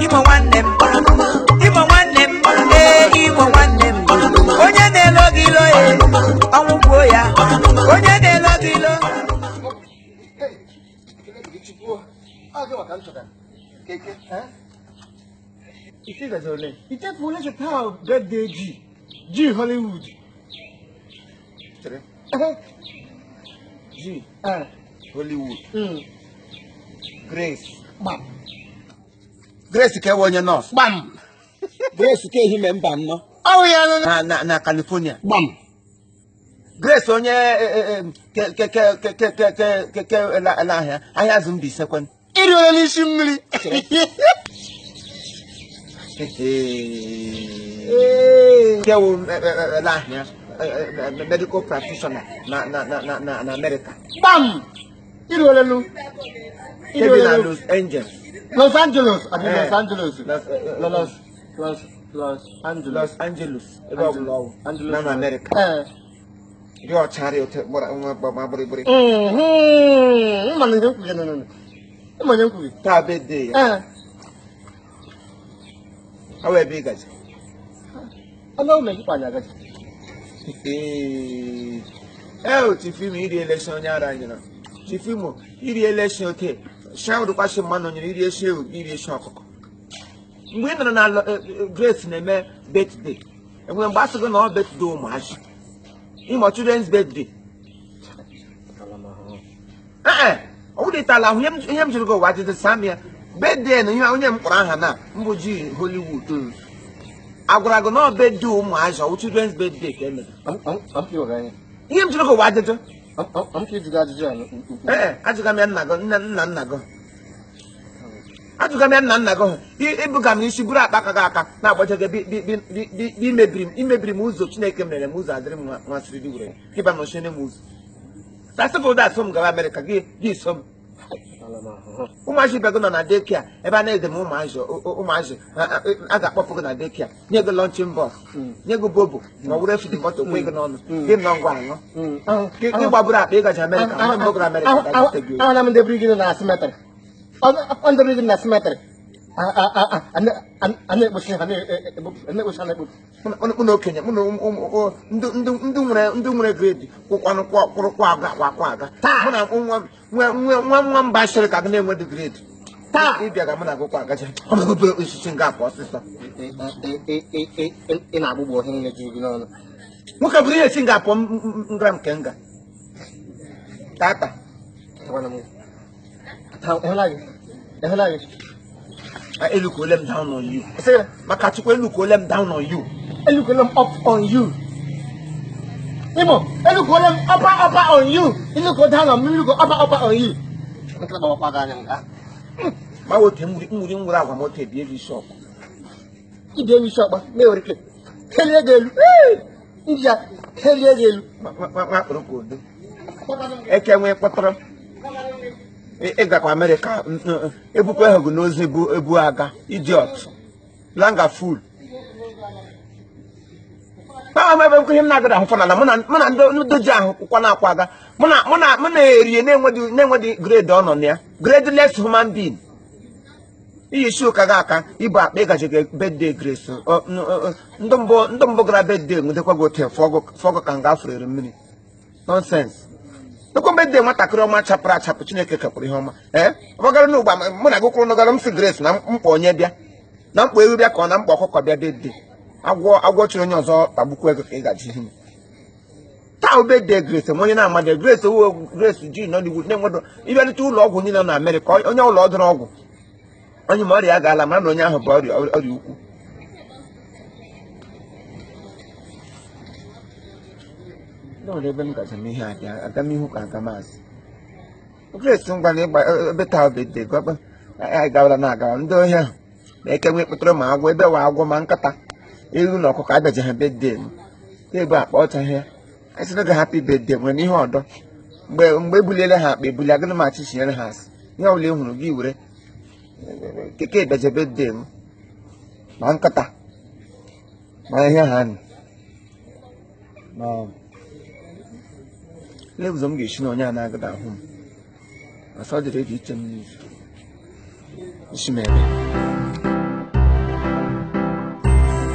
Imo nwanne m, Imo nwanne m, ee, Imo nwanne m. Onye na-elo gị ilo ya, ọnwụ gbuo ya. Onye na-elo gị ilo. Ichefuola taa birthday G G Hollywood. Chere. G Hollywood. Grace. Gbam. Grace ka ewe onye nọọsụ. Gbam. Grace ka ehime mba nnọ Ọ ya nọ na na na California. Gbam. Grace onye ke ke ke ke ke ke ke ke ke ele ele ahịa ahịa azụ Mbaise kwen. Iri onye n'isi mmiri. Ke wụ ele ahịa medical practitioner na na na na na na America. Gbam. Iri onye lu. Ke bi na Los Angeles. Los Angeles. Abi Eh. Los Angeles. Los Los Los Los Angeles. Los Angeles ebe ọ bụla ọwụ Angeles. na na America. Eh. Dị ọcha rị otu gbara nwa gba gbịrịgbịrị. Mma na ihe nkwughị nọ nọ. Mma ihe nkwughị. Taa birthday ya. Eh. Ọ wụ ebe ị gaji. Ọnụ ụlọ ikpe anyị agaji. Ee, Chief Imo iri election onye ara nyere. Chief Imo iri election ote. Shawụdụkwasị mmanụ nyere iri esi ewu iri esi ọkụkọ. Mgbe ị nọrọ na Grace na-eme birthday. Enwere mgbe a sị gị na ọ birthday ụmụazị. Imo children's birthday. Ee, ọ bụrụ ịtala ahụ ihe m jụrụ gị ụwa ajụjụ sam ya. Birthday na ihe onye m kpọrọ aha na mbụ G Hollywood. A gwara gị na ọ birthday ụmụazị ọ bụ children's birthday ka emere. Ihe m jụrụ gị ụwa ajụjụ. Ee, ajụga m ya nna gị nna nna nna gị. Ajụga m ya nna nna gị. Ibuga m n'isi buru akpa aka gị aka na-agbaje gị bi imebiri m ụzọ Chineke mere m ụzọ adịrị m nwasịrị dị were ịba m nọchie m ụzọ. Tasị gị ụda asọ m gawa Amerịka gị gị so m. Ụmụazị ibe gị nọ na daycare ebe a na-ede m ụmụazị ụmụazị a ga-akpọpụ gị na daycare nye gị lunching box nye gị bobo ma ọ wụrụ efu dị bọtụ kwe gị n'ọnụ gị nọ ngwa aṅụ gị gbaburu akpa ịgaji Amerịka ndị mbụ gara Amerịka ga-azute gị. Ahụla m ndị biri gị na cemetery. Ọ ndị biri gị na cemetery. A na-ekpochi ha na-ekpochi ha na-ekpochi. Mụ na okenye mụ na ndị nwere grade kwụkwanụ kwụrụkwa aga kwa aga mụ na nwa nwa nwa mba sịrị ka gị na-enwedị grade Taa. Ịbịa ga mụ na agụkwa agaji ọ bụ osisi nga apụ ọsịsọ. Ị na-agbụgbọ ihe niile juru gị n'ọnụ. Nwoke bụrụ ihe si nga apụ ngara nke nga tata. Ịhụla gị. Elukwuole m down on you. Maka Chukwu elukwuole m down on you. Elukwuole m up on you. Imo, elukwuole m upper upper on you. Elukwuole down on me, elukwuole upper upper on you. Nkịta gbawakwa gị anya nga. Ma wote mmiri nwere agwa moto ebie gị isi ọkụ. Ibie m isi ọkpa, na-ewere ike. Kelie gị elu. Ndị ya, kelie gị elu. Nwa akpụrụ ka udo. Eke nwee kpọtọrọ. Ịgakwa Amerịka ebukwa ha gị n'ozu ebu aga idiot. Langa fool. Paa m ebe ihe m na-agada ahụ fọnala mụ na ndị ji ahụ kwụkwa na-akwa aga mụ na erie na-enwedị grade ọ nọ na ya gradeless human being. Iyi isi ụka gị aka ibu akpa ịgaji gị birthday Grace ndị mbụ gara birthday nwedekwa gị otu fọgụ ka nga afọ eri mmiri nonsense. Ekwe birthday nwatakịrị ọma chapụrụ achapụ Chineke kekwara ihe ọma ee ọ gara n'ugbo mụ na gị kwụrụ nọgara m si Grace na mkpa onye bịa na mkpa ewu bịa ka ọ na mkpa ọkụkọ bịa birthday agwọ chịrị onye ọzọ tagbukwa ego ka ị gaji ihe taa birthday Grace onye na-amadị Grace owo Grace ji Nollywood na-enwedo ịbịalite ụlọ ọgwụ niile na Amerịka onye ụlọ ọdụrụ ọgwụ onye ma ọrịa agaala mara na onye ahụ bụ ọrịa ukwu. N'ọrụ ebe m gaji m ihe abịa aga m ihu ka aga m azụ Grace ngwa na ịgba ebe taa birthday gọkpa anyị gawara na agawa ndị ohi ahụ na eke nwee kpụtara ma agwọ ebe wa agwọ ma nkata ewu na ọkụkọ abịaji ha birthday m ka ebu akpa ọcha ha anyị sị gị happy birthday nwere n'ihe ọdọ mgbe ebuliele ha akpa ebuli agịnị ma achịchinyere ha asị ihe ọbụla ị hụrụ gị were keke bịaje birthday m ma nkata ma ihe ha nị ma lee ụzọ m ga-esi na onye a na-agada ahụ m ma sọ dịrị eji iche m n'izu isi m ebe.